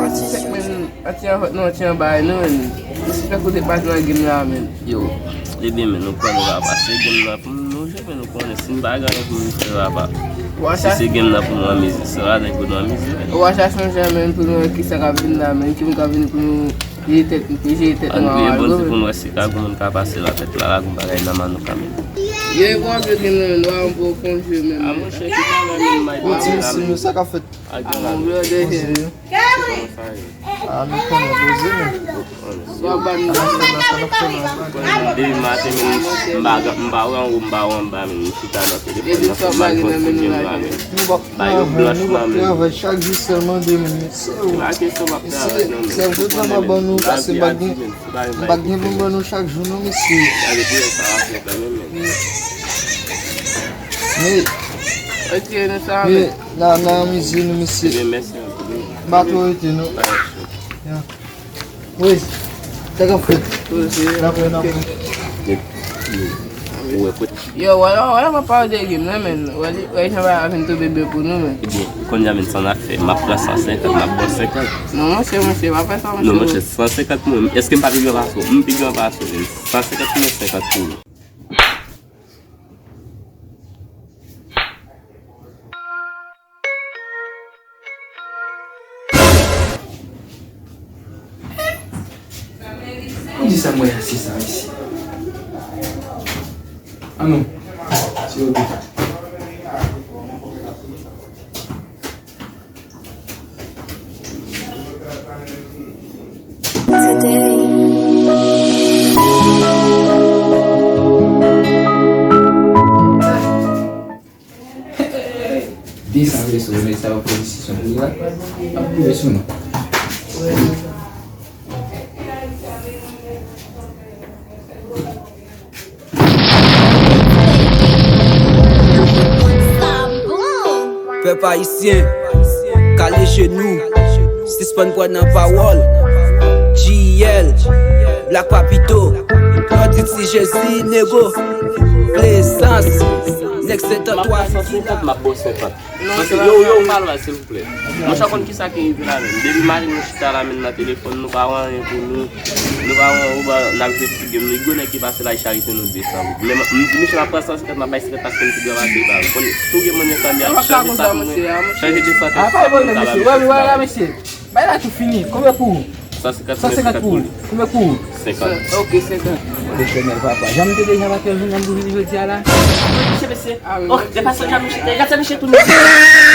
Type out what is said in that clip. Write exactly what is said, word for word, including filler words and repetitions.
Ti sèk, men, anti anfòt nou, anti anba nou, men. Disrespect ou te pase nan game la, men. Yo, ebyen, men, nou konnen papa, se game la pou nou jwe, men nou konnen si n pa gen anyen pou nou fè, papa. Si se game la pou nou anmize, se ladan pou nou anmize, men. Ou a chache yon jan, men, pou nou wè ki sa k ap vin la, men, ki moun k ap vin pou nou jere tèt, pou jere tèt nou. Ann touye bandi pou nou wè si ka gon moun ka pase la tèt la, la gon bagay nan Manouka, men. Yo, e bon, yo gen nan men, nou a yon bon konjwe, men. A, monchè, ki bagay, men, may. Bon, ti mesye, sa k ap fèt? A, bon, brother. Ah, nou konnen poze, men. Sa n ap fè la, sa n ap fè la. Depi maten, men, m pa, m pa wè anwo, m pa wè anba, men, m chita nan telefòn nan, fè m al kontinye m la, men. Ba yo blanch nan men. Travay chak jou sèlman de men, mesye. Se pa kesyon m ap travay, non, men. Sèl jodi a m ap ban nou, paske m pa gen, m pa gen pou m ban nou chak jou, non, mesye. Gade pou yo sa ap fè kanmenm, men. Men, Ok, nou sa men, nan, nan anmize nou, mesye. Ebyen, mèsi anpil. M pa twò rete, non. Ya. Wi, sa k ap fèt? N ap wè, n ap wè. Yo, wala, wala, m ap pale de game nan, men. Wè, wè, jan bagay la vin tou bebe pou nou, men. Ebyen, kounye a, men, sa n ap fè? M ap pran san senkant, m ap ba w senkant. Non, monchè, monchè, pa fè sa, monchè. Non, monchè, san senkant mwen. Èske m pa pi gran pase w? M pi gran pase w, men. San senkant mwen, senkant pou ou. Ou di sa mwen a se sa isi. Ah non. Se yo. Desann leso, nèg sa yo pran desizyon pou yo ap boule sou nou. Pèp ayisyen, kale jenou, sispann kwè nan pawòl. G L, Black Papito, Bandit, si Jezi, Nego, Plezans, nèg Sentantwa. M ap pran san senkant, m ap ba w senkant. Paske yo, yo, m pa lwa, silvouplè. Monchè, konn kisa ki rive la menm? Depi maten nou chita la menm nan telefòn, nou pa wè anyen pou nou. Nou pa wè anyen, ou ba, n ap jwe ti game, nou gwo nèg ki pase la, charite nou desann. Men m, m di misye m ap pran san senkant, m ap bay senkant paske m pi gran pase l pa. Konn, si w gen mwayen kanpe a, chanje sa pou mwen. Chanje de san senkant. Ah, pa pwoblèm, mesye. Wè, wè, wè, mesye. Bay la tou fini. Konbyen pou ou? San senkant, san senkant pou ou. Konbyen pou ou? Senkant. Ok, senkant. Letènèl papa. Jan m te deja pa fè jounen pou vini jodi a la. Mesye, mesye. Oh, se pa sa jan misye te. Gad sa misye tounen.